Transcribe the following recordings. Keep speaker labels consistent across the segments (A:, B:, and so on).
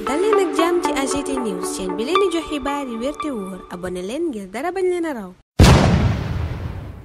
A: dal leen ak jàmm ci AGT News chaîne bi leen di jox xibaar yi wér te wóor abonné leen ngir dara bañ leen a raw.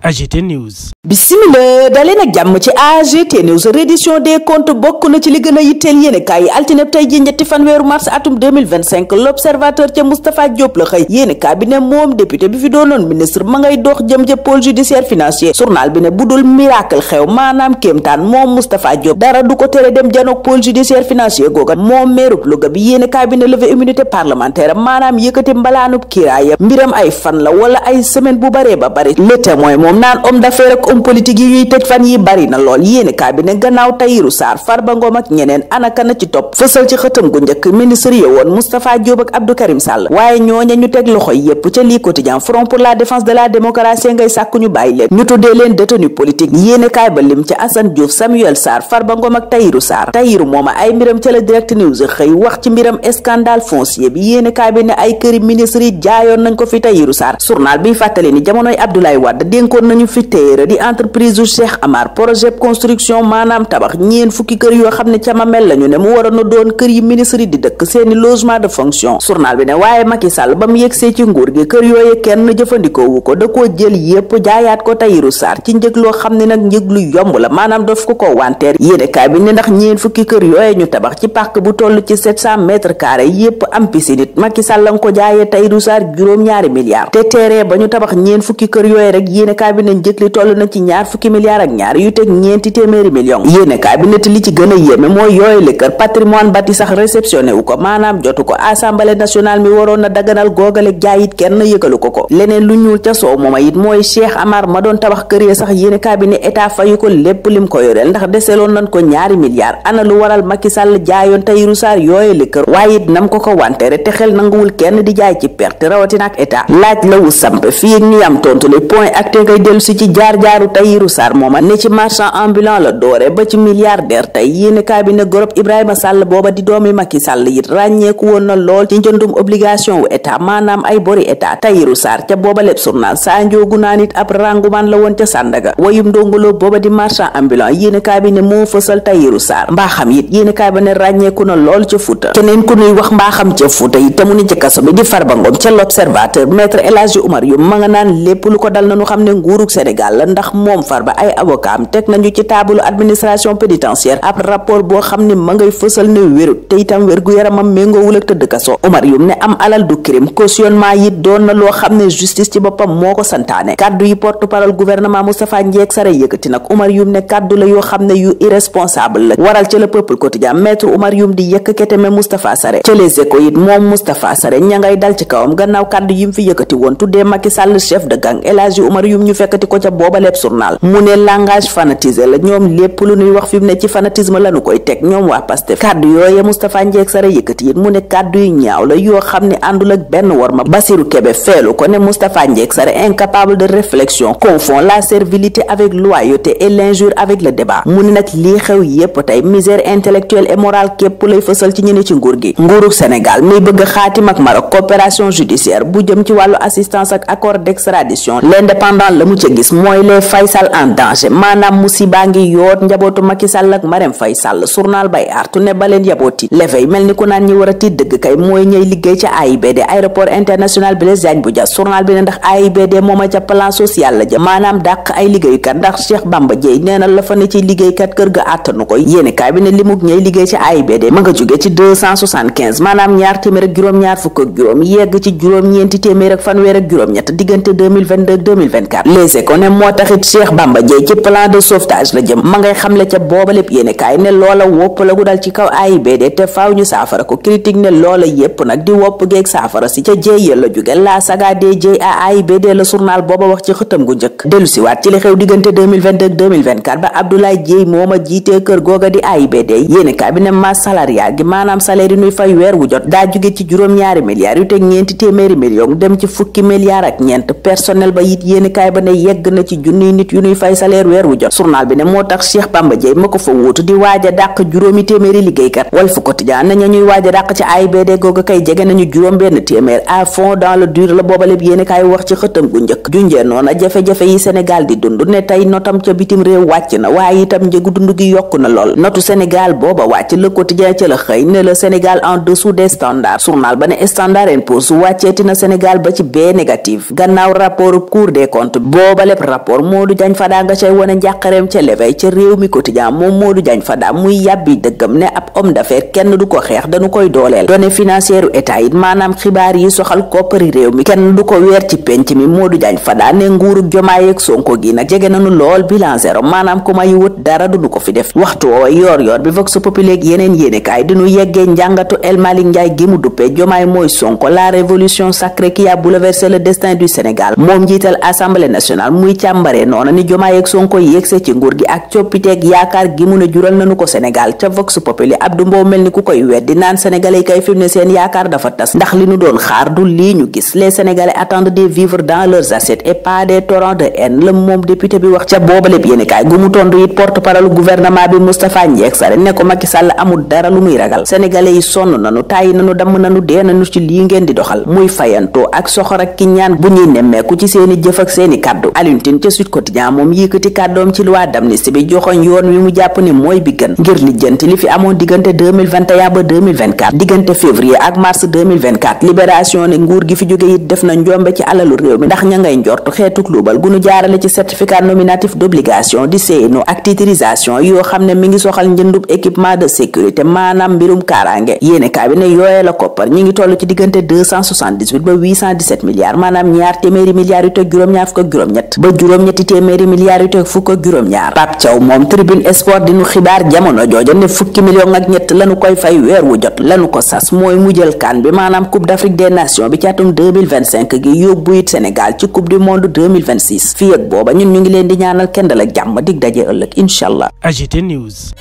B: AGT News.
C: Bismillah daleen ak jàmm ci AGT News reddition des comptes bokk na ci li gën a yitteel yéenekaay yi altine tey ji ñetti fanweeru mars atum 2025 l'observateur ca Moustapha Diop la xëy yéenekaay bi ne moom député bi fi doonoon ministre ma ngay dox jëm ca pôle judiciaire financier journal bi ne bu dul miracle xew maanaam kéemtaan moom Moustapha Diop dara du ko tere dem janook pôle judiciaire financier googa moom meerub Louga bi yéenekaay bi ne levée immunité parlementaire maanaam yëkkati mbalaanub kiiraaya mbiram ay fan la wala ay semaine bu baree ba bari Le Témoin moom naan homme d'affaires ak homme politique yi ñuy tëj fan yi bari na lool yéenekaay bi ne gannaaw Tahirou Sarr Farba Ngom ak ñeneen anaka na ci topp fësal ci xëtam gu njëkk ministre yi woon Moustapha Diop ak Abdou Karim Sall waaye ñooña ñu teg loxo yépp ca lii quotidien Front pour la défense de la démocratie ngay sàkku ñu bàyyi leen ñu tuddee leen détenu politique yéenekaay ba lim ca Assane Diouf Samuel Sarr Farba Ngom ak Tahirou Sarr Tahirou mooma ay mbiram ca la Direct News xëy wax ci mbiram scandale foncier bi yéenekaay bi ne ay këri ministre yi jaayoon nañ ko fi Tahirou Sarr journal bi fàttali ni jamonoy Abdoulaye Wade dénkoon nañu fi téere di entreprise u Cheikh Amar projet construction maanaam tabax ñeen fukki kër yoo xam ne ca Mamel lañu ne mu waroon a doon kër yi ministre yi di dëkk seeni logement de fonction journal bi ne waaye Macky Sall ba mu yegsee ci nguur gi kër yooye kenn jëfandikoo wu ko da koo jël yépp jaayaat ko Tahirou Sarr ci njëg loo xam ne nag njëg lu yomb la maanaam daf ko wanteer yéenekaay bi ne ndax ñeen fukki kër yooye ñu tabax ci pàkk bu toll ci 700 mètres carrés yépp am piscine it Macky Sall la nga ko jaayee Tahirou Sarr juróom-ñaari milliards te terrain ba ñu tabax ñeen fukki kër yooye rek yéenekaay bi ne njëg li toll na ci ñaar fukki milliards ak ñaar yu teg ñeenti téeméeri millions yéenekaay bi nett li ci gën a yéeme mooy yooyu le kër patrimoine bâti sax réceptionné wu ko maanaam jotu ko assemblée nationale mi waroon na daganal googale jaayit kenn yëgalu ko leneen lu ñuul ca soow mooma it mooy Cheikh Amar ma doon tabax kër ya sax yéenekaay bi ne état fayu ko lépp lim ko yoreel ndax deseloon nañ ko ñaari milliards ana lu waral Macky Sall jaayoon Tahirou Sarr yooyu le kër waaye it nam ko wanteere te xel nanguwul kenn di jaay ci perte rawatina ak état laaj la wu samp fii ak ñuy am tontu le point acte ngay dellu si ci jaar-jaaru Tahirou Sarr mooma ne ci marchand ambulant la doore ba ci milliardaire tey yéenekaay bi ne gorob Ibrahima Sall booba di doomi Macky Sall it ràññeeku woon na lool ci njëndum obligation wu état maanaam ay bori état Tahirou Sarr ca booba lépp journal saa njoogu naan it ab rangumaan la woon ca Sandaga wayum ndongoloo booba di marchand ambulant yéenekaay bi ne moo fësal Tahirou Sarr mbaaxam it yéenekaay ba ne ràññeeku na lool ca Fuuta keneen ku nuy wax mbaaxam ca Fuuta yi te mu ni ci kaso bi di Farba Ngom ca l'Observateur maître El Hadji Oumar Youm ma nga naan lépp lu ko dal nañu xam ne nguurug Sénégal la ndax moom Farba ay avocat am teg nañu ci taabalu administration pénitentiaire ab rapport boo xam ne ma ngay fësal ne wérut te itam wér-gu-yaramam méngoowul ak tëdd kaso Oumar Youm ne am alal du crime cautionnement yi doon na loo xam ne justice ci boppam moo ko santaane kaddu yi porte-parole gouvernement Moustapha Ndiaye Sare yëkkati nag Oumar Youm ne kaddu la yoo xam ne yu irresponsable la waral ca le peuple quotidien maître Oumar Youm di yëkk keteme Moustapha Sare ca les échos it moom Moustapha Sare ña ngay dal ci kawam gannaaw kaddu yi mu fi yëkkati woon tuddee Macky Sall chef de gang El Hadji Oumar Youm ñu fekkati ko ca booba lépp journal mu ne langage fanatisé la ñoom lépp lu ñuy wax fi mu ne ci fanatisme lañu koy teg ñoom waa Pastef kaddu yooye Moustapha Ndiaye Sare yëkkati it mu ne kaddu yu ñaaw la yoo xam ne àndul ak benn worma Bassirou Kébé feelu ko ne Moustapha Ndiaye Sare incapable de réflexion confond la servilité avec loyauté et l'injure avec le débat mu ne nag lii xew yépp tey misère intellectuelle et morale képp lay fësal ci ñene ci nguur gi nguurug Sénégal muy bëgg xaatim ak Maroc coopération judiciaire bu jëm ci wàllu assistance ak accord d'extradition l'indépendant la mu ca gis mooy les Faye Sall en danger maanaam musiba ngi yoot njabootu Macky Sall ak Marème Faye Sall journal bay artu ne baleen yabooti l'éveil mel ni ku naan ñi war a tiit dëgg kay mooy ñëy liggéey ca AIBD aéroport international Blaise Diagne bu Diass journal bi ne ndax AIBD mooma ca plan social la jëm maanaam dàq ay liggéeykat ndax Cheikh Bamba Dièye nee na la fa ne ci liggéeykat kër ga àttanu koy yéenekaay bi ne limug ñëy liggéey ca AIBD ma nga jóge ci 275 maanaam ñaar téeméer ak juróom-ñaar fukk ak juróom yegg ci juróom-ñeenti téeméer ak fanweer ak juróom-ñett diggante 2022 2024 les éco ne moo taxit Cheikh Bamba Dièye ci plan de sauvetage la jëm ma ngay xamle ca booba lépp yéenekaay ne loola wopp la gu dal ci kaw AIBD te faaw ñu saafara ko critique ne loola yépp nag di wopp geeg saafara si ca jéey la jóge la saga des jéey à AIBD la journal booba wax ci xëtam gu njëkk dellu si waat ci li xew diggante 2022 2024 ba Abdoulaye Dièye mooma jiitee kër googa di AIBD yéenekaay bi ne masse salariale gi maanaam salaire yi nuy fay weer wu jot daa jóge ci juróom-ñaari milliards yu teg ñeenti téeméeri millions dem ci fukki milliards ak ñeent personnel ba it yéenekaay ba ne yegg na ci junniy nit yu ñuy fay salaire weer wu jot journal bi ne moo tax Cheikh Bamba Dièye ma ko fa wuutu di waaj a dàq juróomi téeméeri liggéeykat Walf Quotidien nañu ñuy waaj a dàq ci AIBD googa kay jege nañu juróom benn téeméer à fond dans le dur la boobaleb yéenekaay wax ci xëtam gu njëkk junjee noona jafe-jafe yi Sénégal di dund ne tey notam ca bitim réew wàcc na waaye itam njëgu dund gi yokku na lool notu Sénégal booba wàcc Le Quotidien ca la xëy ne le Sénégal en dessous des standards journal ba ne Standard & Poor's wàcceeti na Sénégal ba ci B négatif gannaaw rapport Cour des comptes boobaleb rapport Modou Diagne Fada nga cay wane njàqareem ca L'éveil ca Rewmi Quotidien moom Modou Diagne Fada muy yàbbi dëggam ne ab homme d'affaires kenn du ko xeex dañu koy dooleel données financières u état it maanaam xibaar yi soxal koppari réew mi kenn du ko weer ci penc mi Modou Diagne Fada ne nguurug Jomaay ak Sonko gi nag jege nañu lool bilan zéro maanaam ku may wut dara du ko fi def waxtu woowa yoor bi Vox Populi ak yeneen yéenekaay diñu yeggee njàngatu El Malick Ndiaye gi mu duppee Jomaay mooy Sonko la révolution sacrée qui a bouleversé le destin du Sénégal moom njiital Assemblée nationale muy càmbaree noona ni Jomaay ak Sonko yegse ci nguur gi ak coppiteeg yaakaar gi mu ne jural nañu ko Sénégal ca Vox Populi Abdou Mbow mel ni ku koy weddi naan sénégalais kay fi mu ne seen yaakaar dafa tas ndax li ñu doon xaar du lii ñu gis les sénégalais attendent de vivre dans leurs assiettes et pas des torrents de haine la moom député bi wax ca boobaleb yéenekaay gu mu tontu it porte-parole gouvernement bi Moustapha Ndiaye Sare ne ko Macky Sall amul dara lu muy ragal sénégalais yi sonn nanu tàyyi nanu damm nanu dee nanu ci lii ngeen di doxal muy fayantoo ak soxor ak ki ñaan bu ñuy nemmeeku ci seeni jëf ak seeni kàddu Alioune Tine ca Sud Quotidien moom yëkkati kàddoom ci loi d'amnistie bi joxoñ yoon wi mu jàpp ni mooy bi gën ngir lijjanti li fi amoon diggante 2021 ba 2024 diggante février ak mars 2024 libération ne nguur gi fi jóge it def na njombe ci alalu réew mi ndax ña ngay njortu xeetuk luubal gu nu jaarale ci certificat nominatif d'obligation di CNO ak titrisation yoo xam ne mi ngi soxal njëndub équipement de sécurité maanaam mbirum kaaraange yéenekaay bi ne yooye la koppar ñi ngi toll ci diggante 278 ba 817 milliards maanaam ñaar téeméeri milliards yu teg juróom-ñaar fukk ak juróom-ñett ba juróom-ñetti téeméeri milliards yu teg fukk ak juróom-ñaar Pape Thiaw moom Tribune Sport dinu xibaar jamono jooja ne fukki million ak ñett lañu koy fay weer wu jot lañu ko sas mooy mu jël CAN bi maanaam Coupe d'Afrique des Nations bi ci atum 2025 gi yóbbu it Sénégal ci Coupe du Monde 2026 fii ak booba ñun ñu ngi leen di ñaanal kenn dal ak jàmm dig daje ëllëg inshallah.
B: AGT News.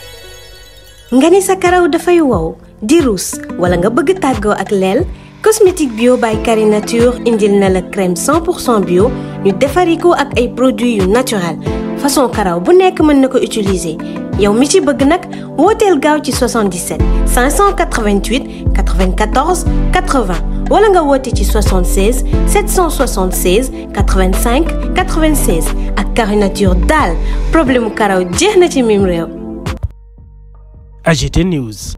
A: nga ni sa karaw dafay wow di ruus wala nga bëgg tàggoo ak leel cosmétique bio by Carinature indil na la crème 100% bio ñu defari ko ak ay produits yu naturel façon karaw bu nekk mën na ko utiliser yow mi ci bëgg nag wooteel gaaw ci 77 588 94 80 wala nga woote ci 76 776 85 96 ak Carinature daal problème karaw jeex na ci mim réew.
B: AGT News.